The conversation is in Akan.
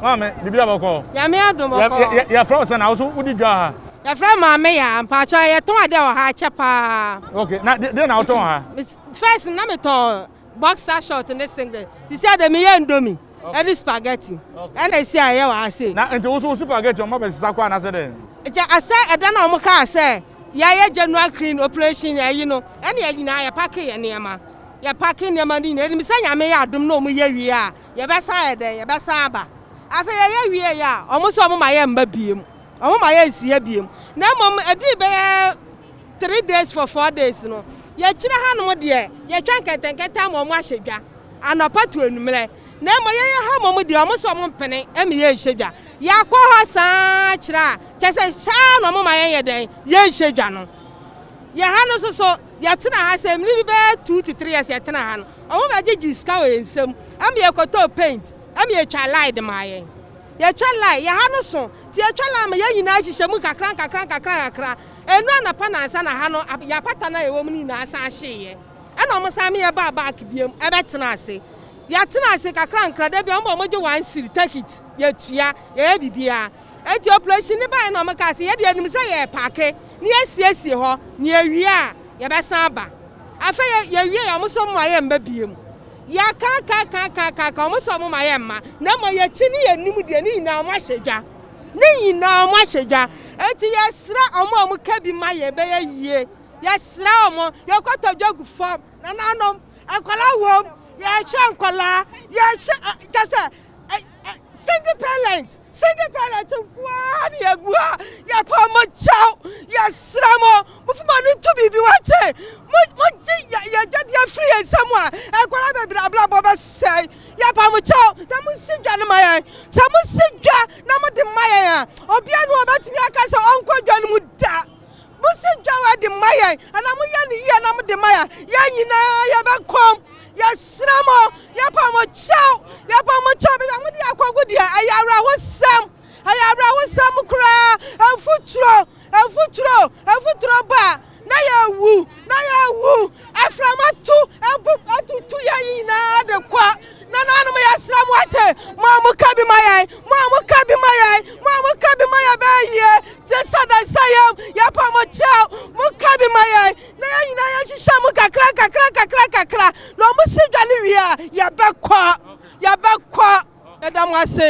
Maame, biribi abɔkɔ. Nyame adom bɔkɔ. Yɛfrɛ wo sɛ na wo so wodi dwa ha? Yɛfrɛ Maame ya mpakyɛ, yɛtɔn adeɛ wɔ ha kyɛ paa. Okay, na deɛ na wotɔn ha? First na metɔn boxer short ne singlet. Sisi ade meyɛ Indomie ɛne spaghetti ɛna esi a ɛyɛ wɔ ha sei. Na nti wo so wo spaghetti ɔmo abɛsesa kɔ anaasɛ dɛn? Kyɛ asɛ ɛda na ɔmo kaa sɛ yɛayɛ general clean operation ɛyi no, ɛne yɛ nyinaa yɛpack yɛ nneɛma. Yɛpack nneɛma no nyinaa, ɛnim sɛ Nyame yɛ adom na ɔmo yɛ wie a, yɛbɛsan yɛ dɛn, yɛbɛsan aba. Afei yɛyɛ wie yɛ a, ɔmo sɛ ɔmo ma yɛ mba biem, ɔmo ma yɛ nsia biem. Na mmom ɛduru bɛyɛ 3 days for 4 days no, yɛkyerɛ hanom deɛ, yɛtwa nkɛntɛnkɛntɛn ama ɔmo ahyɛ dwa anɔpa to enummerɛ. Na mmom yɛyɛ ha mmom deɛ, ɔmo sɛ ɔmo mpene ɛma yɛnhyɛ dwa. Yɛakɔ hɔ saa kyerɛ a, kyɛ sɛ saa na ɔmo ma yɛnyɛ dɛn, yɛnhyɛ dwa no. Yɛ ha no nso so, yɛtena ha sɛ mmiri bi bɛyɛ 2 to 3 years. Yɛtena ha no, ɔmo bɛgyegye sika wɔ yɛn nsam ɛma yɛkɔtɔ paint, ɛma yɛtwa line de maa yɛn. Yɛtwa line yɛ ha no so nti, yɛtwa line ma yɛn nyinaa hyehyɛ mu kakra nkakra nkakra nkakra. Enu anapa nansa na ha no yɛapata no a yɛwɔ mu no nyinaa san hyeeɛ, ɛna ɔmo san mi yɛ baa back biem ɛbɛtena ase. Yɛatena ase kakra nkra da bi, ɔmo a ɔmo gye 1 cedi, take it, yɛtua, yɛyɛ biribiara. Eti operation ne baa na ɔmo kaa sɛ yɛde anim sɛ yɛ pack ne yɛsiesie hɔ ne yɛwie a, yɛbɛsan aba. Afei yɛwie yɛ, ɔmo sɛ ɔmo ma yɛ mba biem. Yɛaka ka ka ka ka ka, ɔmo sɛ ɔmo ma yɛ mma. Na mmom yɛkyi ne yɛnim deɛ, ne nyinaa ɔmo ahyɛ dwa, ne nyinaa ɔmo ahyɛ dwa. Eti yɛsrɛ ɔmo a ɔmo ka bi ma yɛ bɛyɛ yie. Yɛsrɛ ɔmo, yɛkɔtɔ dwa gu fam, nananom, nkɔla wom, yɛhwɛ nkɔla, yɛhwɛ ɛ kyɛ sɛ ɛ ɛ single parent nkoaa ne yɛgu ha. Yɛpɛ mo kyɛw, yɛsrɛ mo, mofoma no nto biribi wate. Mogye yɛdwadeɛ firi yɛn nsam a, nkɔla bebree abrabɔ bɛsɛe. Yɛpɛ mo kyɛw na mosi dwa no ma yɛn. Sɛ mosi dwa na mode ma yɛn a, obia ne wɔbɛtumi aka sɛ ɔnkɔ dwa no mu da. Mosi dwa wɔ de ma yɛn anaa moyɛ no yie na mode ma yɛn, yɛn nyinaa yɛbɛkɔm. Yɛsrɛ mo, yɛpɛ mo kyɛw, yɛpɛ mo kyɛw. Baabi a mode akɔgu deɛ, ɛyɛ awerɛhosɛm, ɛyɛ awerɛhosɛm koraa. Mfuturo, mfuturo, mfuturo ba na yɛwu, na yɛwu. Aframa tu ebu atutu yɛn nyinaa de kɔ. Nananom, yɛsrɛ mo ate, mo a moka bi ma yɛn, mo a moka bi ma yɛn, mo a moka bi ma yɛn bɛyɛ yie te sɛ dansa yɛm. Yɛpɛ mo kyɛw, moka bi ma yɛn na yɛn nyinaa yɛhyehyɛ mo kakra kakra kakra kakra na ɔmo si dwa no wie a, yɛbɛkɔ, yɛbɛkɔ. Yɛda mo ase.